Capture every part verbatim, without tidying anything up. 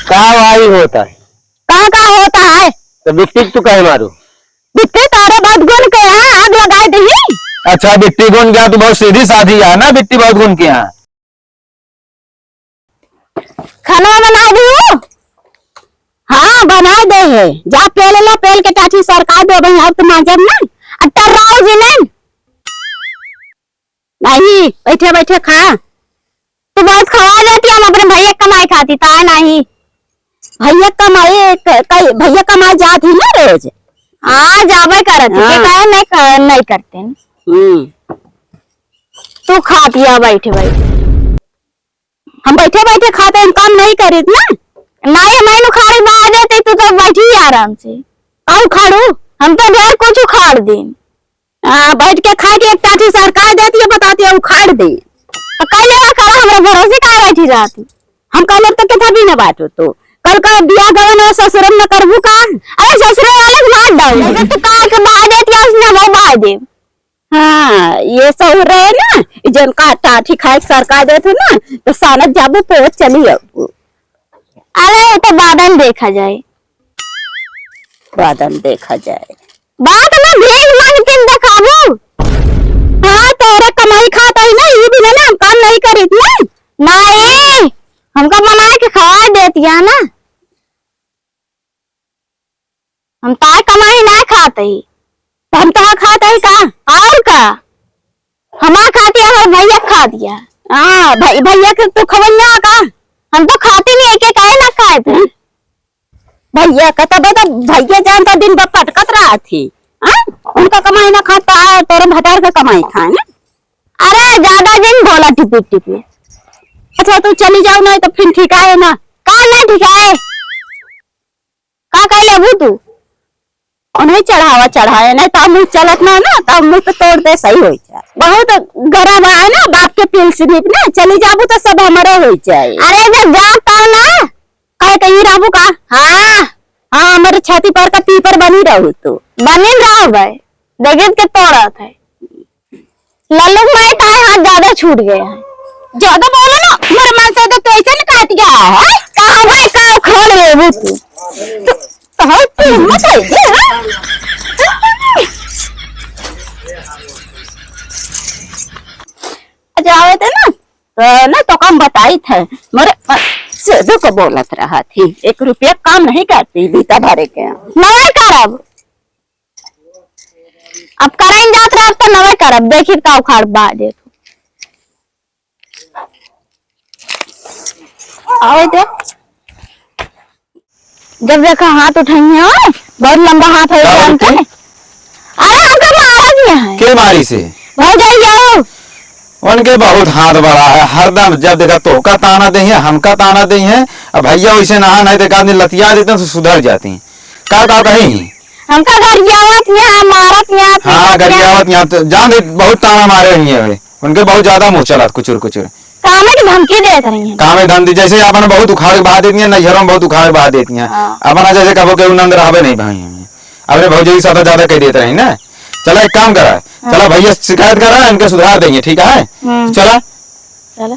का भाई होता है? का का होता है? तो बिट्टी तू काहे मारू? बिट्टी तोरे बहुत गुण के है, आग लगाए दही। अच्छा, बिट्टी गुण के है, तू बहुत सीधी साधी है ना, बिट्टी बहुत गुण के है। खाना बनाए दियो? हाँ, बनाए दे है। जा पेल ला, पेल के टाठी सरका दो भाई, अब तुम मांजब ना। अब टर्राओ जी नहीं। नहीं, बैठे बैठे खा। तू बहुत खवा देती, हम अपने भैया कमाई खाती, ताए नहीं। भैया कमाई, क-, कई, भैया कमाई जात ही ना रोज। हाँ, जाबे करत ही, हाँ। के काहे नहीं क-, नहीं करते हैं? हम्म। तू खा पिया बैठे बैठे। हम बैठे बैठे खाते हैं, काम नहीं करीत ना। नहीं, हम इन उखाड़ी बाहर देते, तू तो बैठी ही आराम से। का उखाड़ू? हम तो ढेर कुछ उखाड़ दें। हाँ, बैठ के खाए के एक टाठी सरकार देती है, बताती है, उखाड़ दे। तो कह लेवा करो, हमरा भरोसे का बैठी रहती। हम कहले तो कितना भी न बात हो तो। कल का बियाह गवन हो ससुरम न करबू का? अरे ससुरे वाले के मार डाल। जैसे तू कहा के बाहर देती है, उसने हम बाहर दे। हाँ, ये सहूर रहे ना, जन का टाठी खाए के सरकार देत हो ना, तो सानत जाबू, पोत चली आबू। अरे, ये तो बाद में देखा जाए। बाद में देखा जाए। बात ना भीख मांग के देखाबू। हाँ, तोरे कमाई खाता ही ना, ये भी ना हम काम नहीं करीत ना। नहीं, हमका बना के खवा देती है ना। हम ताए कमाई ना खात ही, तो हम तोहा खात ही का? और का? हमार खाती है, हमारे भैया खा दिया। हाँ, भै-, भैया के तू खवैया का? हम तो खाती नहीं, एके काहे ना खाए थे? भैया का तब तो भैया जानता दिन भर पटकत रहा थी। हाँ? उनका कमाई ना खाता है, तोरे भतार का कमाई खाए ना? अरे, ज्यादा दिन बोला टिपी टिपी। अच्छा, तू चली जाओ ना, तो फिर ठीक है ना? का ना ठीक है? का कह लेबू तू? उन्हें चढ़ावा चढ़ाए, नहीं तो मुंह चलत ना, ना, तो मुंह तो तोड़ दे, सही हो जाए। बहुत गरम है ना, बाप के पेलसिन ना, चली जाबू तो सब हमारे हो जाए। अरे, जब जा तब ना, कहे के ई रहबू का? हाँ, हाँ, हमारे छाती पर का पीपर बनी रहू तू। बनी रहबे, देखित के तोड़त है। लल्लू माई ताए हाथ ज्यादा छूट गया है। ज्यादा बोलो ना, मेरे मन से तो ऐसे निकाल दिया है। कहाँ भाई का उखाड़ लेबू तू? तो, तो है तू हिम्मत है ये, हाँ? अच्छा, आवे थे ना, तो ना तो काम बताई थे। मोरे, अ, सेदू को बोलत रहा थी, एक रुपया काम नहीं करती, बीता भरे के। नहीं करब। अब करन जात रहा, अब तो नवे करब, देखी का उखाड़ बा दे। आवे दे। जब देखा हाथ उठाई है, बहुत लंबा हाथ है, का जानते बोलती? हैं? अरे, हमका मारा दिया है। के मारी से? भौजाई जाओ। उनके बहुत हाथ बड़ा है, हरदम जब देखा तोहका ताना दे है, हमका ताना दे है। अब भैया वैसे नहा नहीं देखा, आदमी लतिया देते हैं तो सुधर जाती हैं। का का कही? हमका गरियावत यहाँ, मारत यहाँ, हाँ, पीटत यहाँ। गरियावत यहाँ तो जान दे, बहुत ताना मारे हुए हैं। उनके बहुत ज्यादा मुँह चलत कुचुर कुचुर। कामे की धमकी देत रही हैं। कामे धमकी, जैसे अपना बहुत उखाड़ के बहा देती हैं, नैहरों में बहुत उखाड़ के बहा देती हैं। हाँ। अपना जैसे कबो के नंद रहबे नहीं भाई हमें। अपने भौजी के साथ ज्यादा कह देत रही ना। चला एक काम करा, हाँ। चला भैया से शिकायत करा, इनके सुधार देंगे, ठीक है? हम्म। चला। चला।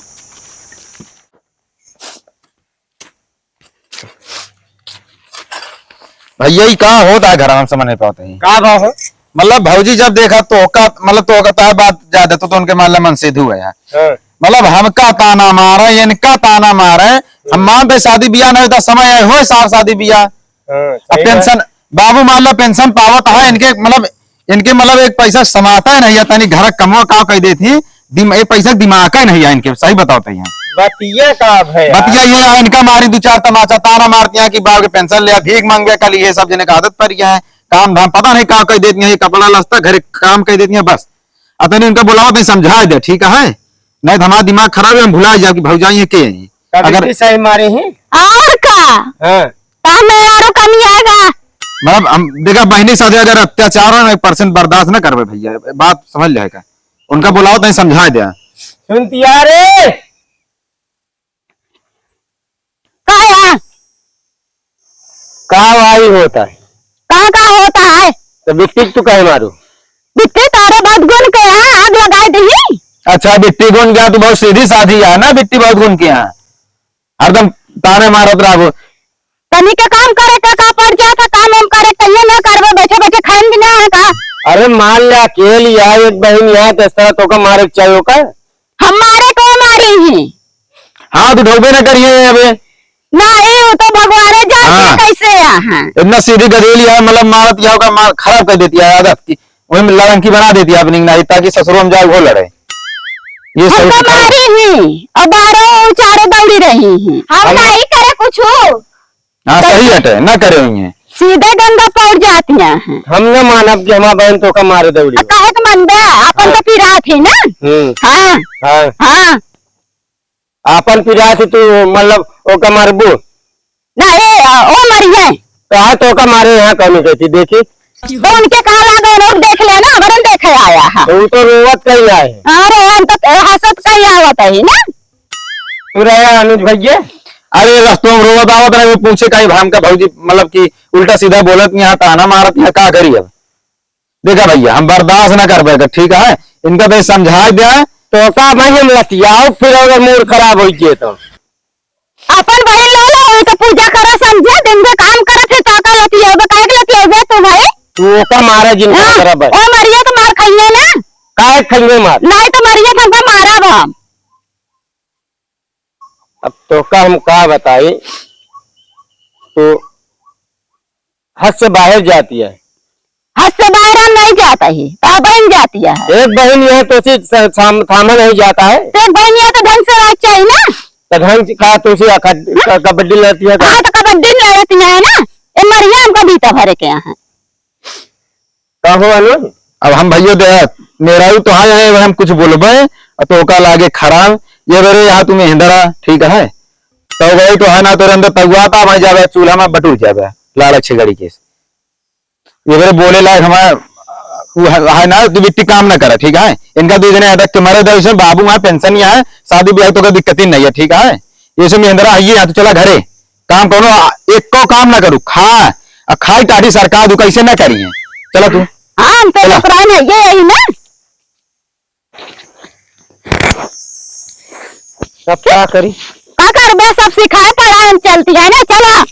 भैया, ई का होत है घर में, हम समझ नहीं पाते हैं। का बा हो? मतलब, भौजी जब देखा तो का, मतलब, तो का ताए बात ज्यादा तो, तो उनके मामले मन सीधू है यार। हाँ। मतलब, हमका ताना मारे, इनका ताना मारे। हम मानते शादी बियाह नहीं होता, समय है, होए साहब शादी बियाह। हाँ, अब सही बात। पेंशन, बाबू मान लो पेंशन पावत है, इनके मतलब, इनके मतलब एक पैसा समाता है नहीं, या तनी घर कमवा का कह देती, दिम-, एक पैसा दिमाग का नहीं है इनके, सही बताओ तो यहाँ। बतिया का अब है यार? बतिया ये है, इनका मारी दो चार तमाचा, ताना मारती हैं कि बाप के पेंशन ले, भीख मांगे, कल ये सब जने का आदत पड़ गया है, काम धाम पता नहीं का कह देती हैं, ये कपड़ा लस्ता घरे काम कह देती हैं, बस। अतने इनका बुलाओ तो समझा दे, ठीक है, नहीं तो हमारा दिमाग खराब है, हम भुला जाओ कि भौजाई है के है। का अगर बिट्टी सही मारे हैं? और का? हाँ। तो मेहरारू कमी आएगा। मतलब, हम देखा, बहनी साथे अगर अत्याचार हो ना, एक परसेंट बर्दाश्त ना करबे भैया, बात समझ जाएगा। उनका बुलाओ तो समझा दे। सुनतिया रे। का है? का भाई होता है? का का होता है? तो बिट्टी तू कहे मारू? बिट्टी तोरे बहुत गुण के है, आग लगाए दही। अच्छा, बिट्टी गुण क्या? तू बहुत सीधी साधी है ना, बिट्टी बहुत गुण के है। हरदम ताने मारत रहबो। तनी के काम करे का, का पड़ जात है, काम हम करे कहिए ना करबे, बैठे बैठे खाएन भी ना है का? अरे मान ले अकेली है, एक बहिन है, तो इस तरह तोका मारे के चाहिए का? हम मारे को मारी ही। हाँ, तू ढोबे ना करिए अबे। नहीं, वो तो भगवाने जानते हाँ। कैसे यहाँ। इतना सीधी गदेली है, मतलब मारत क्या होगा, मार खराब कर देती है आदत की, वही में लड़ंकी बना देती है अपनी, नहीं ताकि ससुरों में जाए वो लड़े। ये सही हमको सिखाओ। मारी ही और बारह चारों दौड़ी रही ही। हम हम नहीं करे कुछ। हाँ, सही हटे, ना करे हुई हैं। सीधे गंगा पहुंच जाती हैं। हम ना मानब कि हमार बहन तोका मारे दौड़ी। आ, काहे के मन बे? अपन हाँ। तो पिरात ही ना। हम्म। हाँ। हाँ। हाँ। आपन पिरात ही तू, मतलब, ओका मारबू? नहीं, आ, ओ मरिए। काहे तोका मारे यहाँ कमी कहती, देखी? तो उनके कहा लागो, लोग देख लेना, अगर हम देखे आया है। तो वो तो रोवत कहीं आए। हाँ, रोवन तो हंसत कहीं आवत है ना। तू रहे अनुज भैया? अरे रस्तों में रोवत आवत रहे, वो पूछे कहीं भाम का भौजी, मतलब कि उल्टा सीधा बोलत यहाँ, ताना मारत यहाँ, का करी अब? देखा भैया, हम बर्दाश्त ना कर पाएगा, ठीक है? इनका तो समझा दिया। तो का भाई हम लतियाओ, फिर अगर मूड खराब हो गए तो? अपन बहन ले लो, उनके पूजा करो, समझे? दिन में काम करत है, तो का लतियाओ, काहे के लतियाओ बे तू भाई? तू ओका मारे जिन हाँ, खराब है। ओ मरिए तो मार खाइए ना। काहे खाइए मार? नहीं तो मरिए तो हमका मारा हम। अब तोका हम का बताई, तू हद से बाहर जाती है। हद से बाहर हम नहीं जाता ही, तो बहन जाती है। एक बहन यह तो उसी स-, साम-, थामा नहीं जाता है। तो एक बहन यह तो ढंग से रहना चाहिए ना। तो ढंग से कहा तो उसी अखा-, हाँ? क-, कबड्डी लड़ती है तो? हाँ, तो कबड्डी लड़ती है ना। ए मरिया हमको बीता भरे के यहाँ। का हो अनुज? अब हम भैया दे, मेहरारू तो है, है, हम कुछ बोलबे, और तो ओका लागे खराब। ये बेरे यहाँ तुम हिंदरा, ठीक है? तो वही तो है ना, तो रंदे तगुआ था, वहीं जावे, चूल्हा में बटुर जावे, लाल अच्छे गाड़ी के। ये बेरे बोले लायक हमारा, वो है, है ना, तू बिट्टी काम ना करा, ठीक है? इनका दो जने अटक के मरे दे, इसमें बाबू वहाँ पेंशन ही है, शादी ब्याह तो कोई दिक्कत ही नहीं है, ठीक है? ये सब महिंद्रा आइए यहाँ, तो चला घरे, काम करो, एक को काम ना करू, खा, आ खाई टाटी सरकार दू, कैसे ना करिए, चला तू। हाँ, हम तो चला। नौकरान है, ये यही ना। सब का करी? का करबे, सब सिखाए पढ़ाए हम चलती है ना, चला।